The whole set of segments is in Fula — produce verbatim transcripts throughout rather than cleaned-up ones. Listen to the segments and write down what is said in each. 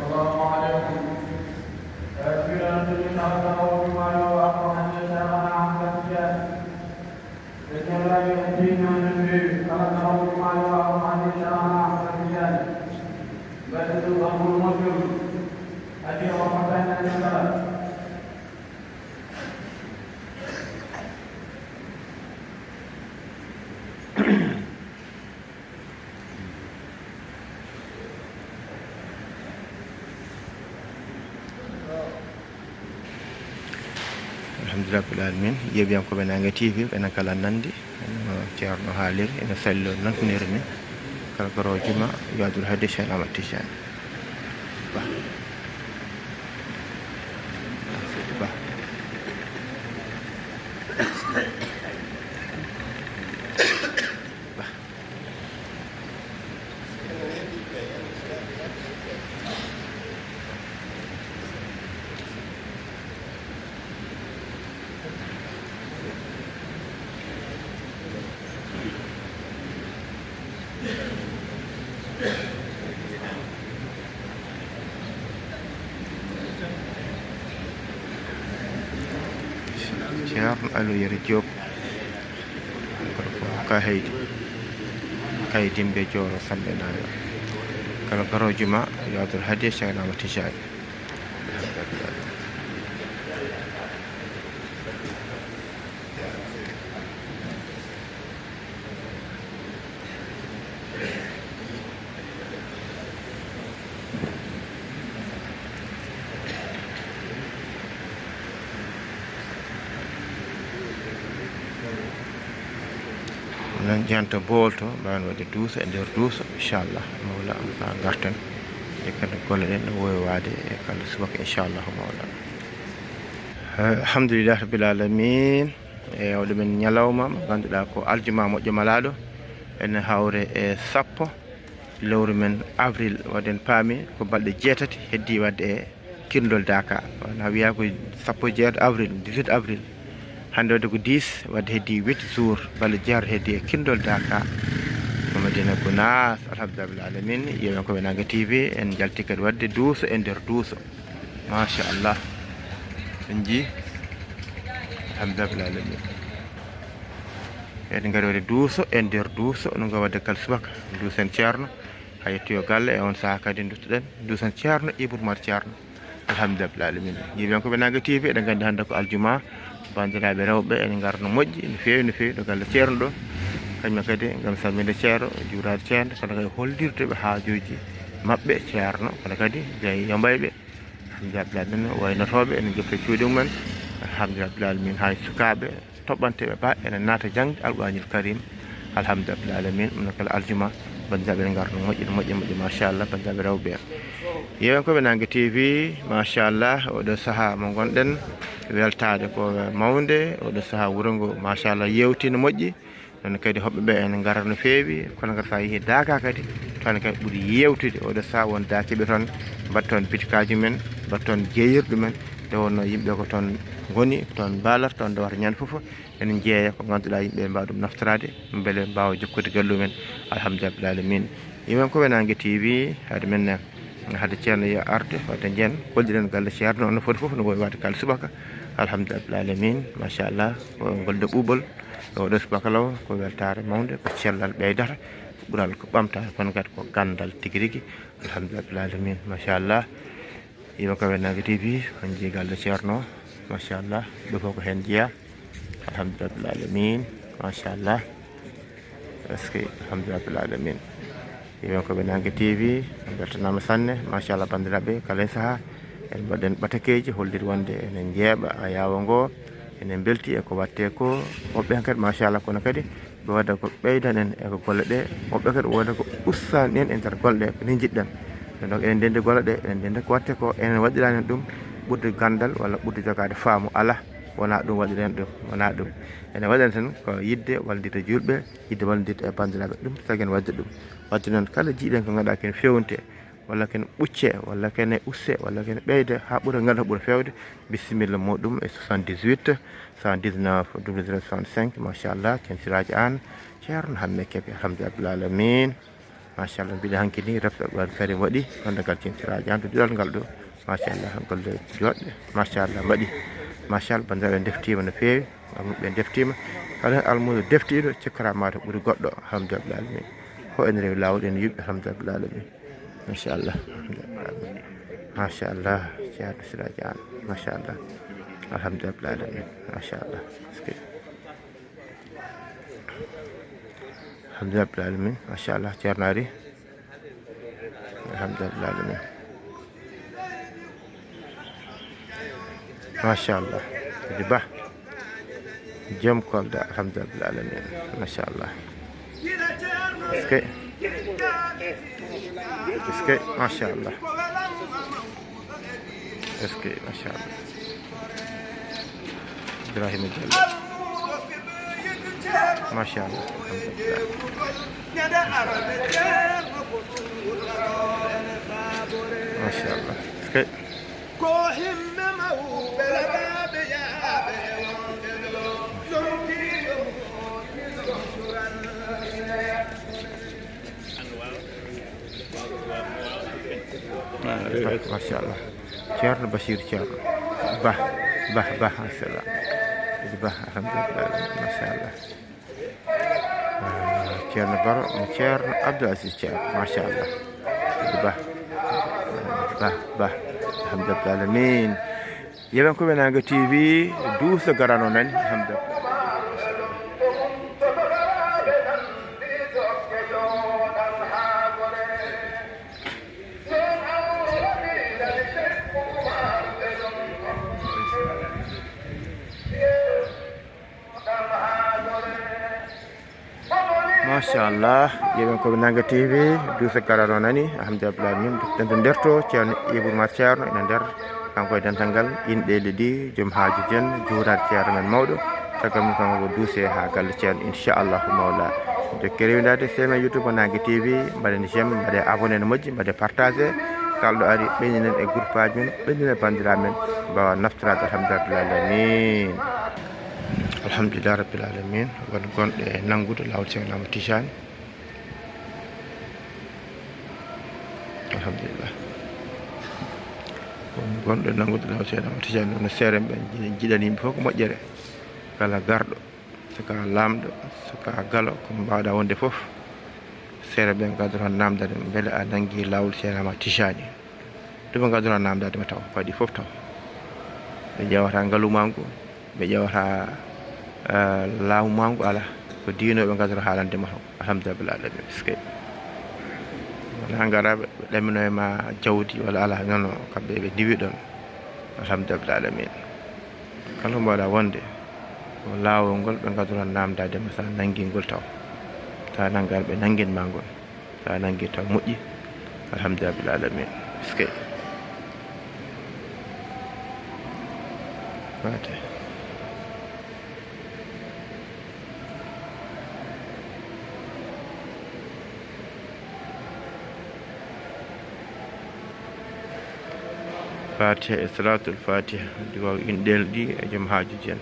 السلام عليكم. أكبر أن تجد أكثر مما يوافق أن يشاء عن فتيان. Ɓe ñallani e tiiñaande feewi, kala tarawɓe ma yo Allah maa ni taama ko tiiñaande. Mbaɗi ɗum amul moƴƴol, adi o fotani e kala. Alhamdulillah rabbil alamin. Yeeɓiyankooɓe Naange T V, enen kala nandi no Ceerno haaliri, ene salli o nantiniri ni. Kala garoowo juma yo addu hadiya Ceerno Ahmad Tijaan Bah. Bah. Bah. Ceerno Aliou Yero Diop. Gorko Kaydi, Kaydimɓe Jooro Samɓe Naayo. Kala garoojo ma yo addu hadiya Ceerno Ahmad Tijaan. Nan janta boolto, mbaawen waɗde duuso e nder duuso, inchallah, mawla, haa ngarten e kala golle ɗen no wowi waade e kala subaka, inchallah, mawla. Eh, alhamdulillah rabbil alamin. E oɗo men ñalawma mo ngannduɗaa ko aljuma moƴƴo malaaɗo, ene hawre e sappo lewru men avril, waɗen paami ko balɗe jeetati heddii waɗde e kirndol Daaka. Wona wiyaa ko sappo e jeetati avril, dix-huit avril. Hannde waɗde ko dix, waɗde heddii huit jours, balɗe jeetati heddii e kirndol Daaka. Mo Madina Gunaas, alhamdulillah rabbil alamin. Yeewen ko ɓe Naange T V, en njalti kadi waɗde duuso e nder duuso. Machallah. En njii. Alhamdulillah rabbil alamin. Eɗen ngari waɗde duuso e nder duuso, no ngo waɗde kala subaka. Duusen Ceerno, haa yettoyo galle, e on sahaa kadi duttoɗen. Duusen Ceerno, Ibou Oumar Ceerno. Alhamdulillah rabbil alamin. Yeeɓiyankooɓe Naange T V, eɗen nganndi hannde ko aljuma. Banndiraaɓe rewɓe, ene ngarno moƴƴi, no feewi, no feewi, ɗo galle Ceerno ɗo. Kañum kadi, ngam salminde Ceerno, juuraade Ceerno, kono kadi hollirde ɓe haajuuji maɓɓe, Ceerno, kono kadi, gay yombayɓe. Alhamdulillah rabbil alamin, waynotooɓe ene njetta cuuɗi mumen. Alhamdulillah rabbil alamin, hay sukaaɓe toɓɓanteeɓe ba ene naata jaŋde Alquraanil Karim. Alhamdulillah rabbil alamin, ɗum no kala aljuma, banndiraaɓe ene ngarno moƴƴi, moƴƴi, moƴƴi, machallah, banndiraaɓe rewɓe. Yeewen ko ɓe Naange T V, machallah, oɗo sahaa mo ngonɗen, weltaade ko mawnde, oɗo sahaa wuro ngo, machallah, yeewti no moƴƴi. Noon kadi hoɓɓe ɓe ene ngara no feewi, kono kadi so a yehii Daaka kadi, toon kadi ɓuri yeewtude. Oɗo sahaa won Daakiiɓe toon, mbaɗa toon bitikaaji men, mbaɗa toon jeeyirɗe men, Nde wonno yimɓe ko toon ngoni, ko toon mbaalata, toon ndewata ñande fof. Ene jeeya ko ngannduɗaa yimɓe mbaawa ɗum naftoraade, mbele mbaawa jokkude galle mumen. Alhamdulillahi rabbil aalamiin. Yimɓe ko Naange T V, hade men, hade ceerno yo arde, wadde njeen, kolliren galle ceerno, no foti fof, no waawi waɗde kala subaka. Alhamdulillahi rabbil aalamiin, machallah, ko ngol ɗo ɓuuɓol, ɗo ɗo subaka law, ko weltaare mawnde, ko cellal ɓeydata, ko ɓural ko ɓamtaare, kono kadi ko ganndal tigi rigi. Alhamdulillahi rabbil aalamiin, machallah. Yimɓe ko Naange T V, on njii galle ceerno, machallah, ɗo fof ko heen jeyaa. Alhamdulillahi rabbil aalamiin, machallah. Est-ce que, alhamdulillahi rabbil aalamiin. Yimɓe ko Naange T V, en mbeltanaama sanne, machallah, banndiraaɓe, kala e sahaa, en mbaɗen ɓatakeeji, holliri wonde enen njeeɓa yaawo ngo, enen mbelti e ko waɗtee ko, woɓɓe heen kadi, machallah, kono kadi, ɓe waɗa ko ɓeydan en e ko golle ɗe, woɓɓe kadi wooda ko ustan en e nder golle ɗe, ko ni njiɗɗen. Ɗum ɗon, eɗen ndenndi golle ɗe, eɗen ndenndi ko waɗtee ko, enen waɗirani en ɗum ɓurde ganndal walla ɓurde jogaade faamu, alaa, wonaa ɗum waɗiren ɗum, wonaa ɗum. Ene waɗen tan ko yiɗde wallondirde juulɓe, yiɗde wallondirde e banndiraaɓe, ɗum tagi en waɗde ɗum. Waɗde noon, kala jiiɗen ko ngannduɗaa ken feewnte, walla ken ɓucce, walla ken usse, walla ken ɓeyde, haa ɓura ngannduɗaa ɓura feewde, bisimilla muɗum e soixante-dix-huit, cent dix-neuf, double zéro soixante-cinq, machallah, ken Siraaji Aan, Ceerno Hammee Kebe, alhamdulillahi rabbil aalamiin. Machallah, mbiɗa hanki ni, refta Qur'an Karim waɗi, wonde ngal ken Siraaji Aan, to duɗal ngal ɗo, machallah, golle jooɗɗe, machallah, mbaɗi. Machallah, banndiraaɓe ndeftiima no feewi, almuɓɓe ndeftiima, kala almuudo deftiiɗo, cikkataa ma to ɓuri goɗɗo, alhamdulillahi rabbil aalamiin. Ko en rewi laawol, en yuɓɓi, alhamdulillahi rabbil aalamiin. Machallah. Machallah. Ceerno Siraaji Aan. Machallah. Alhamdulillahi rabbil aalamiin. Machallah. Est-ce que, alhamdulillahi rabbil aalamiin. Machallah. Ceerno ari. Alhamdulillahi rabbil aalamiin. Machallah. Seydi Bah. Joom Kolda, alhamdulillahi rabbil aalamiin. Machallah. Est-ce que, est-ce que, machallah. Est-ce que, machallah. Ibrahima Diallo. Machallah. Alhamdulillah. Machallah. Est-ce que, ko himɓe mawɓe laɓaaɓe yaaɓe e wonɓe ɗo, lomtiiɗo mo woni ɗo suran. Machallah. Ceerno Bachir Ceerno. Bah, bah, bah, machallah. Bah, alhamdulillah, machallah. Ah, Ceerno Baro, mo Ceerno Abdou Aziz Ceerno, machallah. Bah, bah, bah, alhamdulillah, alamin. Yeɓen ko Naange T V, duuso garano nani, alhamdulillah. Machallah, yeɓen ko Naange T V, duuso garano nani, alhamdulillah, min, ɓen to nder to, Ceerno Ibou Oumar Ceerno ina nder, kanko e dental ngal, inɗe leydi, joom haaju jen, juuraade Ceerno men mawɗo, caggal mum kanko ko duuse haa galle Ceerno, inchallahu mawla. Jokke rewindaade, sehil men YouTube Naange T V, mbaɗen j'aime, mbaɗe abonné no moƴƴi, mbaɗe partagé, kala ɗo ari, ɓeydinen e groupe aji men, ɓeydinen e banndiraaɓe men, mbaawa naftoraade, alhamdulillah, alamin. Alhamdulillah rabbil alamin. Won gonɗo e nanngude laawol Ceerno Ahmad Tijani. Alhamdulillah. Won gonɗo e nanngude laawol Ceerno Ahmad Tijani, no seereɓe ɓen jiɗani yimɓe fof ko moƴƴere. Kala garɗo, so ka laamɗo, so ka galo, ko mbaawɗa wonde fof. Seereɓe ɓen ngaddoto naamndaade mbele a nanngi laawol Ceerno Ahmad Tijani. Ɗum ɓe ngaddoto naamndaade ma taw, ko waɗi fof taw. Ɓe ƴeewata ngalu maa ngu, ɓe ƴeewata, eh, laamu maa ngu, alaa. Ko diinooɓe ngaddoto haalande ma taw. Alhamdulillah alamin. Est-ce que wonaa ngara ɓe ɗaminoye ma jawdi walla alaa, non, non, kamɓe ɓe ndiwi ɗon. Alhamdulillah alamin. Kala ko mbaawɗa wonde, ko laawol ngol ɓe ngaddoto naamndaade ma, so a nanngii ngol taw. So a nanngaani, ɓe nanngin ma ngol. So a nanngii taw moƴƴi, alhamdulillah rabbil alamin. Est-ce que? Waate. Fatiha e salatul fatiha, duwaaw inɗeele ɗi e joom haajuji en.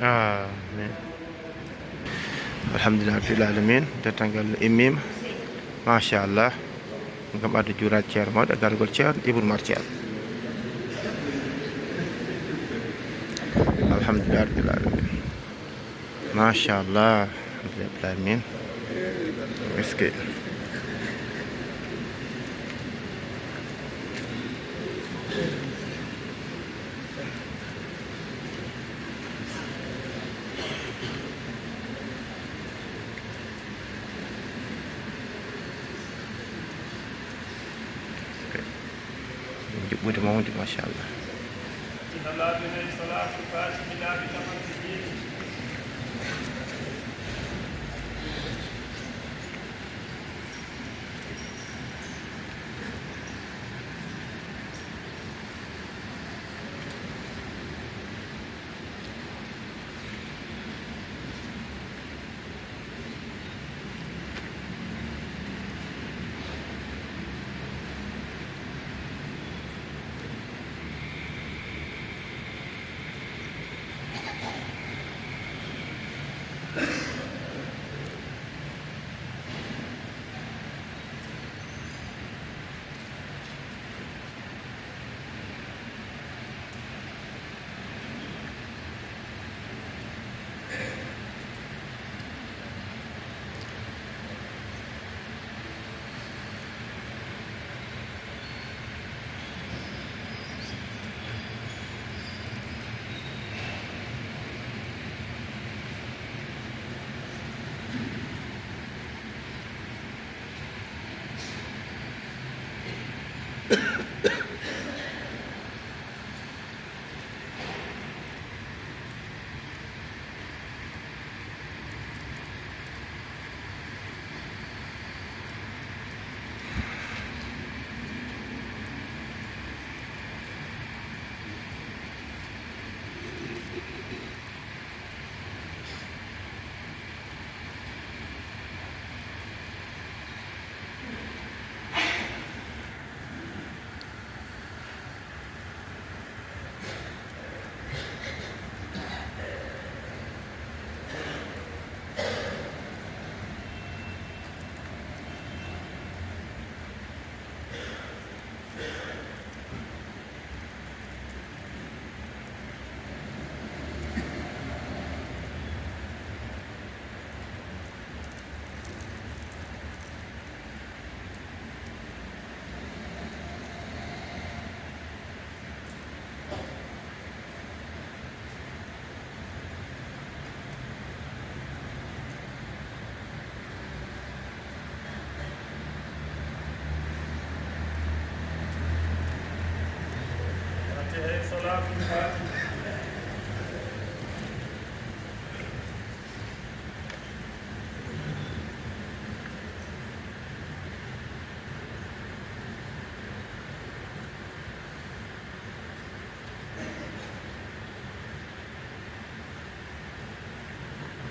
Amin. Alhamdulillah rabbil alamin. Dental ngal immima. Machallah. Ngam addu juuraade ceerno mawɗo e gargol ceerno Ibnu Umar Ceerno. Alhamdulillah rabbil alamin. Machallah. Alhamdulillah rabbil alamin. Est-ce que Juɓɓude mawde, machallah.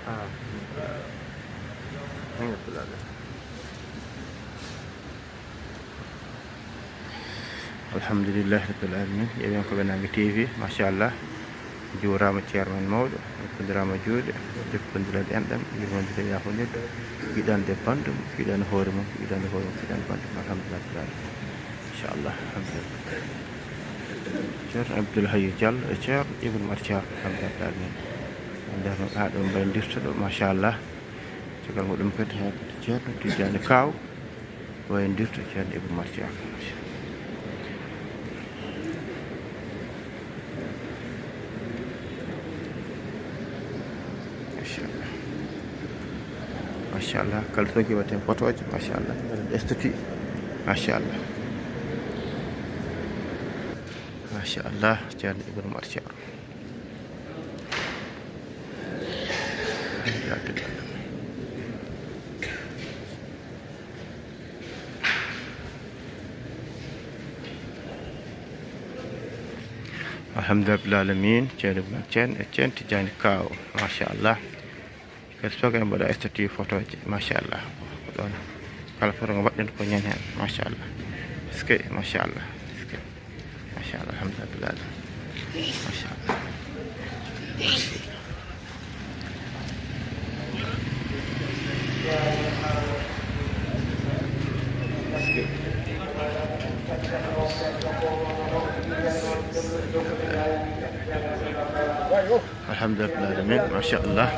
Ah. Hang on for that. Alhamdulillahi rabbil alamin. Ƴeewen ko ɓe nangi T V, machallah. Juuraama ceerno men mawɗo, jokkondiral juuɗe, jokkondiral enɗam, yurmondire, yaafondirde, yiɗande banndum, yiɗande hoore mum, yiɗande hoore mum, yiɗande banndum. Alhamdulillah rabbil alamin. Machallah, alhamdulillah. Ceerno Abdoul Hayy Diallo e ceerno Ibnu Umar Ceerno, alhamdulillah rabbil alamin. Nder noon haa ɗo mbaynodirta ɗo, machallah. Caggal muɗum kadi, haa ceerno Tijjaani Kaaw. Wayondirto ceerno Ibnu Umar Ceerno. Machallah. Machallah. Kala to njewaten potooje, machallah. Mbaɗen estati. Machallah. Machallah. Ceerno Ibnu Umar Ceerno. Alhamdulillah rabbil alamin. Ceerno Ibrahima Ceen e ceerno Tijjaani Kaaw. Machallah. Ɓe soga en mbaɗa statut photoji, machallah. Ko ɗon kala photo ngo mbaɗɗen ko ñañan, machallah. Est-ce que, machallah. Est-ce que, machallah, alhamdulillah. Machallah. Alhamdulillah, amin, machallah.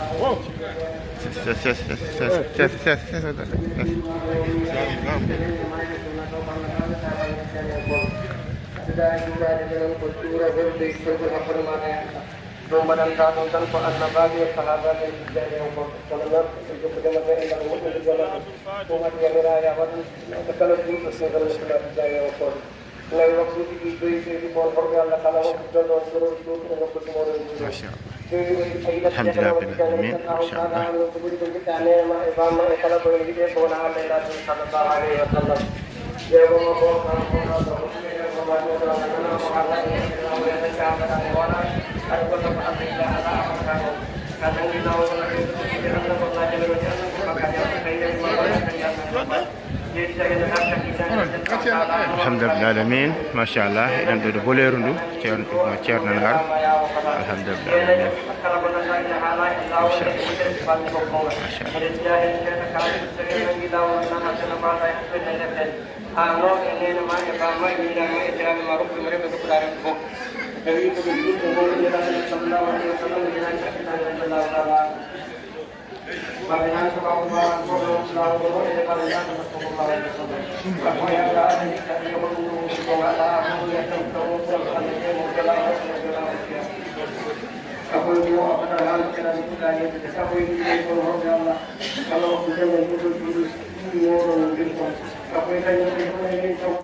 Ɗum mbaɗanta ɗum tan ko annabaaɓe e sahaabaaɓe e tijjaani e wonɓe kono noon e jokkude maɓɓe e nder moƴƴude golle ɗum. Ɗum addi yamiraaya waɗi neɗɗo kala juuɗo seegal musulma tijjaani e wonɓe. Nawi waktuuji ɗi joyi ɓeydi ko on horɓe Allah kala waktu jonno on soro ɗum e nokkuuji mooɗon juuɗo. Joyi o yiɗa yiɗa alhamdulillah rabbil alamin, machallah. Ko ɓuri ko jiɗɗa neema e bamma e kala ko en yiɗe ko wona Allah e Rasuul sallallahu alayhi wa sallam. Alhamdulillah alamin, machallah. Eɗen ɗo ɗo boleeru ndu ceerno ceerno nar. Alhamdulillah alamin. Machallah. Machallah. Haa no e neene ma e baa ma e miñiraaɓe ma e tiraaɓe ma rokkuɓe ma rewɓe nokkuɗaa rewɓe fof. Tawi ko ɗum ɗum ko ngol Nelaaɗo sallallahu alayhi wa sallam, Nelaaɗo sallallahu alayhi wa sallam. Mbaɗa ñaanto ɓaawo ma, ko ɗo laawol ngol e Nelaaɗo sallallahu alayhi wa sallam. Ko Yalla addi tawi ko ɗum ko ngaɗa ko yettan ko ɗum ko Allah e mo jala ko jala. Ko ko abada hal kala ko da yedde ko ko ko Allah. Kala ko jalla ko ɗum ko ɗum ko ɗum ko.